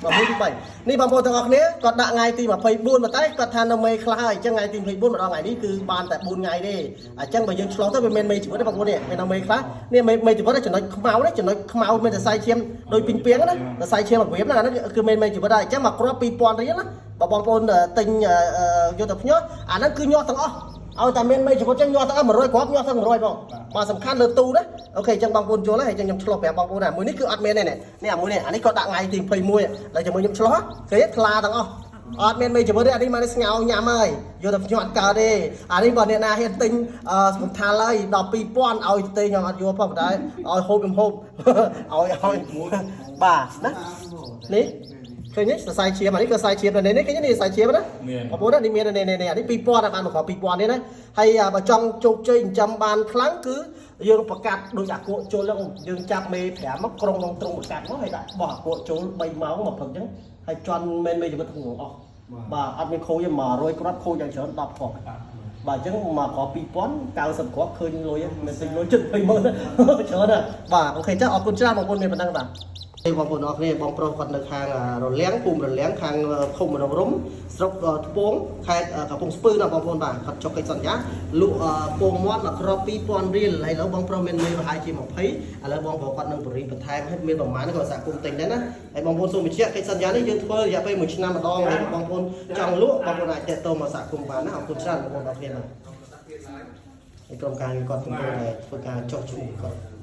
1 2 3នេះបងប្អូនទាំងអស់គ្នាគាត់ដាក់ថ្ងៃទី24ប៉ុន្តែគាត់ថានៅមេខ្លះហើយអញ្ចឹងថ្ងៃទី24មកដល់ថ្ងៃនេះគឺបានតែ4ថ្ងៃទេអញ្ចឹងបើយើងឆ្លងទៅវាមានមេជីវិតទេបងប្អូននេះមាននៅមេខ្លះនេះមេមេជីវិតចំណុចខ្មៅនេះចំណុចខ្មៅមានសរសៃឈាមដូចពីងពាងណាសរសៃឈាមរបៀបហ្នឹងអាហ្នឹងគឺមានមេជីវិតហើយអញ្ចឹងមកគ្រាប់2000រៀលណាបើបងប្អូនទិញយកទៅភ្ញាស់អាហ្នឹងគឺញាស់ទាំងអស់ឲ្យតែមានមេជីវិតចឹងញាស់ទាំងអស់100គ្រាប់ញាស់ទាំង100បងបាទសំខាន់លើទូណាOK អញ្ចឹងបងប្អូនយល់ហើយអញ្ចឹងខ្ញុំឆ្លោះប្រាប់បងប្អូនណាមួយនេះគឺអត់មានទេនេះនេះអាមួយនេះអានេះក៏ដាក់ថ្ងៃទី21ហើយជាមួយខ្ញុំឆ្លោះគេថ្លាទាំងអស់អត់មានមេជីវិតទេអានេះមកនេះស្ងោញ៉ាំហើយយកទៅភ្ញាត់កើតទេអានេះបើអ្នកណាហ៊ានទិញអឺសំថាឡើយដល់2000ឲ្យទេខ្ញុំអត់យកផងតែឲ្យហូបខ្ញុំហូបឲ្យឲ្យបាទណានេះឃើញទេសរសៃឈាមអានេះក៏សរសៃឈាមដែរនេះឃើញនេះសរសៃឈាមណា មាន បងប្អូននេះមាននេះនេះនេះ2000បានមកគ្រាប់2000នេះណាហើយបើចង់ជោគជ័យចិញ្ចឹមបានខ្លាំងគឺយើងប្រកាសដូចអាកក់ជុលហ្នឹងយើងចាប់មេ5មកក្រុងក្នុងទ្រុងប្រកាសមកហើយដាក់បោះអាកក់ជុល3ម៉ោងមកព្រឹកអញ្ចឹងហើយជន់មែនមេជីវិតក្នុងអស់បាទអត់មានខូចទេ100គ្រាប់ខូចយ៉ាងច្រើន10គ្រាប់បាទអញ្ចឹងមកគ្រាប់2000 90គ្រាប់ឃើញលុយមិនទិញលុយជិត20000ច្រើនណាស់បាទ OK ចាអរគុណច្រើនបងប្អូនមានប៉ុណ្ណឹងបាទបងប្អូនអរគ្នាបងប្រុសគាត់នៅខាងរលាំងភូមិរលាំងខាងឃុំមនោរមស្រុកថ្ពងខេត្តកំពង់ស្ពឺណាបងប្អូនបាទគាត់ចុះកិច្ចសន្យាលក់ពងមាន់មកគ្រាប់2000រៀលហើយឥឡូវបងប្រុសមានមេប្រហែលជា20ឥឡូវបងប្រុសគាត់នឹងបរិបន្ថែមឲ្យមានប្រមាណក៏សហគមន៍ទិញដែរណាហើយបងប្អូនសូមបញ្ជាក់កិច្ចសន្យានេះយើងធ្វើរយៈពេល1ឆ្នាំម្ដងហើយបងប្អូនចង់លក់បងប្អូនអាចទាក់ទងមកសហគមន៍បានណាអរគុណច្រើនបងប្អូនអរគ្នាបាទហើយក្រុមការងារគាត់កំពុងតែធ្វើការចុះឈ្មោះគាត់។